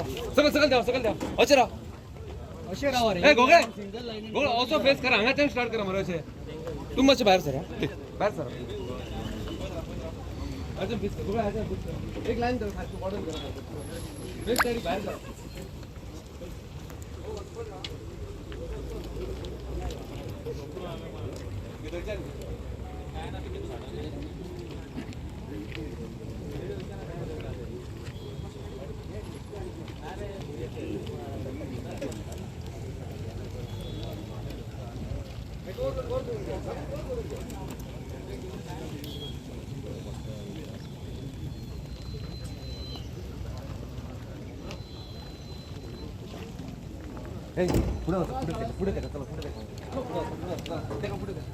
सकल सकल देवा, सकल देवा, अशें राव. अशें राव रे. ए गोगळे गोगळे, असो फेस करा. हांगाच्यान स्टार्ट करा मरे. अशें तूं मातशें भायर सर, भायर सर. अजून फेस कर गोगळे, अजून फेस कर. एक लायन कर, सारखी बॉर्डर करा. फेस सायडीक भायर सर. भितरच्यान. ए, पुढे वचा, पुढे तेका, पुढे तेका, चला पुढे तेका. पुढे वचा, पुढे वचा, तेका पुढे तेका.